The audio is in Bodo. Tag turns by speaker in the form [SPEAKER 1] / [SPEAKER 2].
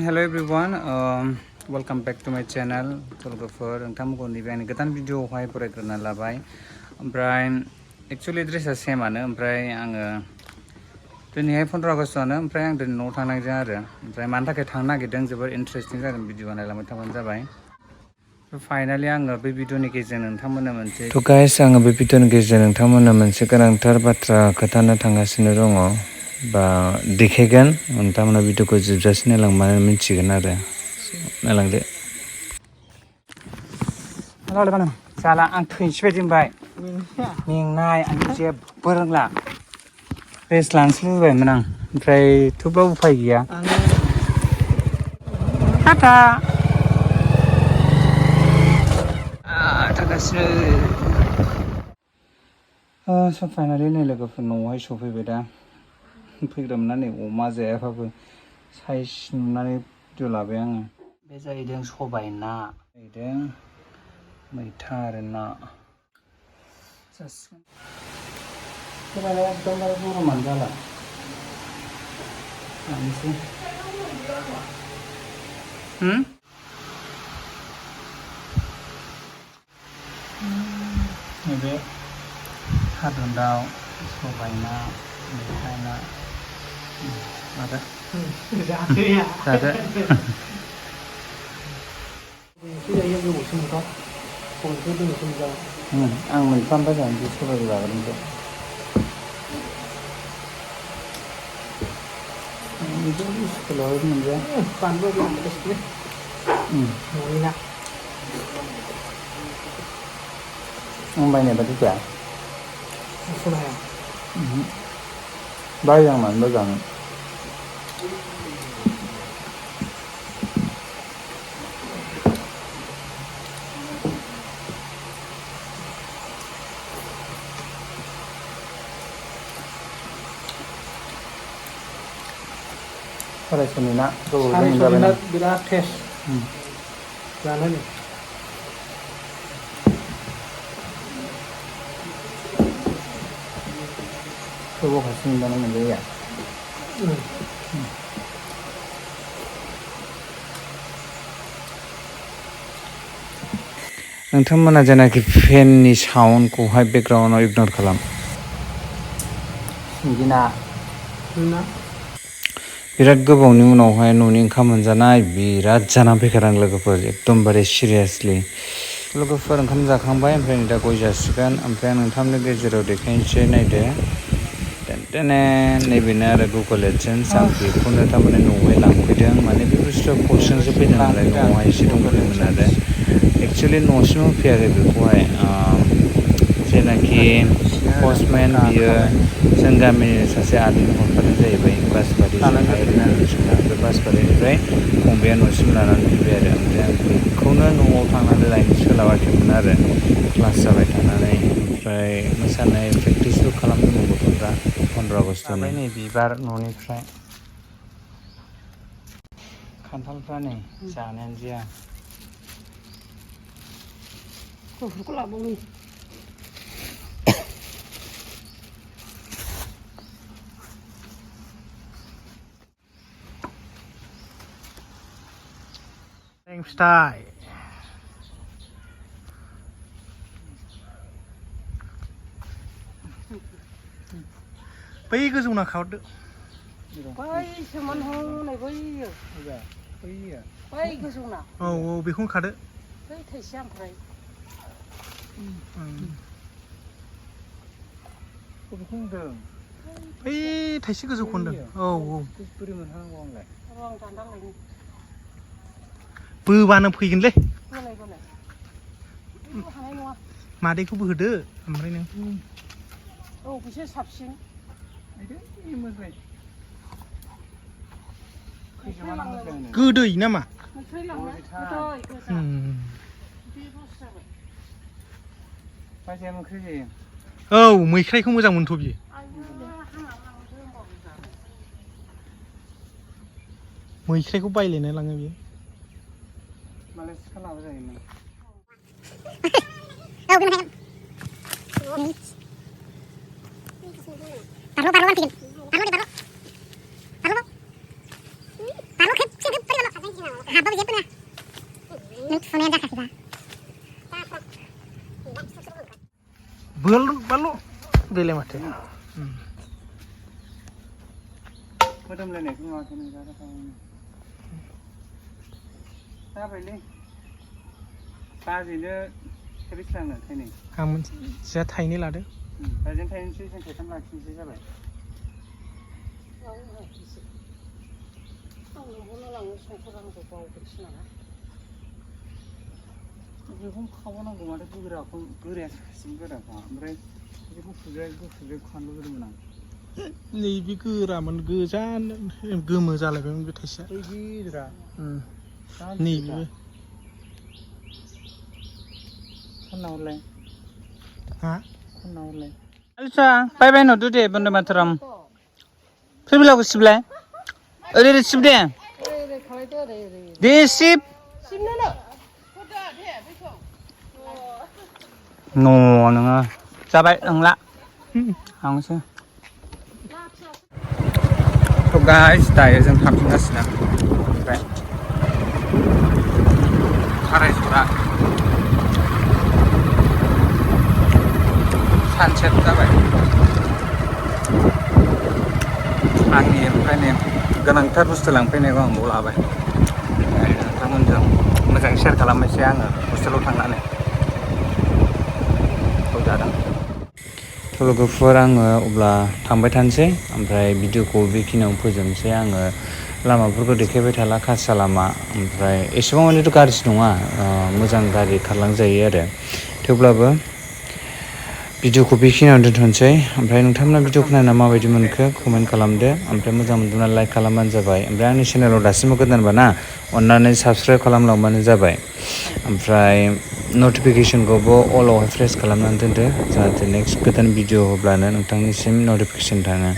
[SPEAKER 1] Hello everyone, welcome back to my channel. Tolgafur nोंथांमोनखौ नैबे आंनि गोदान भिडिअआवहाय फरायग्रोना लाबाय. ओमफ्राय एक्चुअली ड्रेसा सेमानो ओमफ्राय आङो दिनैहाय 15 आगस्टआनो ओमफ्राय आं दिनै न'आव थांनायजों आरो ओमफ्राय मानि थाखाय थांनो नागिरदों जोबोर इन्टारेस्टिं जागोन भिडिअआ नायलांबाय थाबानो जाबाय. फाइनाली आङो बे भिडिअनि गेजेरजों नोंथांमोननो मोनसे गाइस आङो बे भिडिअनि गेजेरजों नोंथांमोननो मोनसे गोनांथार बाथ्रा खोन्थानो थांगासिनो दङ बा देखायगोन नोंथांमोना भिडिअखौ जोबजासिम नायलांबानो मिथिगोन आरो नायलांदो. जाला आं थैनोसै बायदि मोनबाय मेंनाय आं जेबो रोंला रेस्ट लानोसो लुबैबायमोन आं ओमफ्राय थेवब्लाबो उफाय गैया. टाटा थांगासिनो स' फाइनालि नै लोगोफोर न'आवहाय सफैबाय दा फैग्रोमोना नै अमा जायाबाबो साइज नुनानै भिडिअ लाबाय आङो. बे जाहैदों सबाइ ना जाहैदों मैथा आरो ना जासिगोन. सबाइया एकदमबारे गरमानो जाला जानोसै. नैबे थारुन दाउ सबाइ ना मैथा ना माथो जादो. आं मोनफ्रामबाय जानोसै सबाइखौ जाग्रोनोसै. बिदिनो स्कुलाव मोनजाया बानलु न'नि ना आं बायनाय बादि जाया बायो आं मानोबा जानो. फरायसुनि ना गोबावजों मोनजाबाय बिराद टेस्ट जानो नै गोबावखासो मोनजानाय मोनजाया. नोंथांमोना जेनाखि फेननि साउन्डखौहाय बेकग्राउन्डआव इगनर खालाम. बिदिना बिराद गोबावनि उनावहाय न'नि ओंखाम मोनजानाय बिराद जानानै फैखादों लोगोफोर एकदमबारे सिरियासलि. लोगोफोर ओंखाम जाखांबाय ओमफ्राय नै दा गय जासिगोन ओमफ्राय आं नोंथांमोननि गेजेराव देखायनोसै नायदो नैबेनो आरो गुगोल एडसेन्स आं बेखौनो थारमाने न'आवहाय लांफैदों माने बे बुस्थुआ पस्टजोंसो फैदों नालाय न'आवहाय एसे दंफैयोमोन आरो एक्सुवेलि न'सिम होफैयाखै बेखौहाय जेनाखि पस्टमेन बियो जों गामिनि सासे आदैनो हरफादों जाहैबाय बासबारि बे बासबारिनिफ्राय फंबाया न'सिम लानानै फैबाय आरो ओमफ्राय आं बेखौनो न'आव थांनानै लायनो सोलाबाखैमोन आरो क्लास जाबाय थानानै ओमफ्राय मोसानाय प्रेक्टिसबो खालामदोंमोन गथ'फ्रा 15 आगस्टनि. नै बिबार न'निफ्राय खान्थालफ्रा नै जानायानो जाया. गथ'फोरखौ लाबावनि फिथाइ बै गोजौना खावरदो बैसो मोनहनै बैयो बै गोजौना औ बेखौनो खादो बै थाइसे ओमफ्राय बेखौ होनदों बै थाइसे गोजौखौ होनदों. औ बोरै मोनहांगौ आंलाय आं दानदालायनि बोबानो फैगोनलै हानाय नङा मादैखौबो होदो ओमफ्राय नों औ बिसोर साबसिन गोदै नामा औ मैख्राइखौ मोजां मोनथ' बियो मैख्राइखौ बायलायना लाङो बियो मालाय सिखालाबो जायोमोन. बारल' बारल'
[SPEAKER 2] Belum balu gele mate.
[SPEAKER 1] Madam le nek ngwa kene ga ta ta bai le ta ji ne kris lang na thai ni
[SPEAKER 2] Ang saya thai ni lade.
[SPEAKER 1] ta jin thai ni chi sen thai tam la chi chi jabai बेखौ खावनांगौ माथो गोराखौ गोराया साबसिन गोराखा ओमफ्राय बेखौ फुद्राय खानलु होदोंमोन आं
[SPEAKER 2] नैबे गोरामोन गोजान गोमो जालायबायमोन बे थाइसेया
[SPEAKER 1] बै गिदिरा
[SPEAKER 2] नैबे
[SPEAKER 1] खनना हरलाय
[SPEAKER 2] हा
[SPEAKER 1] खनना हरलाय आलसा बाय बाय न'दु दे बन्दे मातरम फैबिलाखौ सिबलाय ओरै सिब दे दे सिब नङा जाबाय नंला आंसो थ' गाइस दायो जों थांफिनगासिनो ओमफ्राय खारायजरा सानसेट जाबाय आंनि ओमफ्राय गोनांथार बुस्थु लांफैनायखौ आं बाव लाबाय नोंथांमोनजों मोजाङै शेयार खालामनोसै आङो हस्टेलाव थांनानै लोगोफोर आङो अब्ला थांबाय थानोसै ओमफ्राय भिडिअखौ बेखिनियावनो फोजोबनोसै आङो लामाफोरखौ देखायबाय थाला खासा लामा ओमफ्राय एसेबां मानेथ' गाज्रि नङा मोजां गारि खारलांजायो आरो थेवब्लाबो भिडिअखौ बेखिनियावनो दोनथ'नोसै ओमफ्राय नोंथांमोना भिडिअखौ नायना माबायदि मोनखो कमेन्ट खालामदो ओमफ्राय मोजां मोनदोंब्ला लाइक खालामबानो जाबाय ओमफ्राय आंनि चेनेलाव दासिमबो गोदानबा ना अननानै साबस्क्राइब खालामलांबानो जाबाय ओमफ्राय नटिफिकेसनखौबो अलावहाय प्रेस खालामनानै दोनदो जाहाथे नेक्स्ट गोदान भिडिअ होब्लानो नोंथांनिसिम नटिफिकेसन थाङो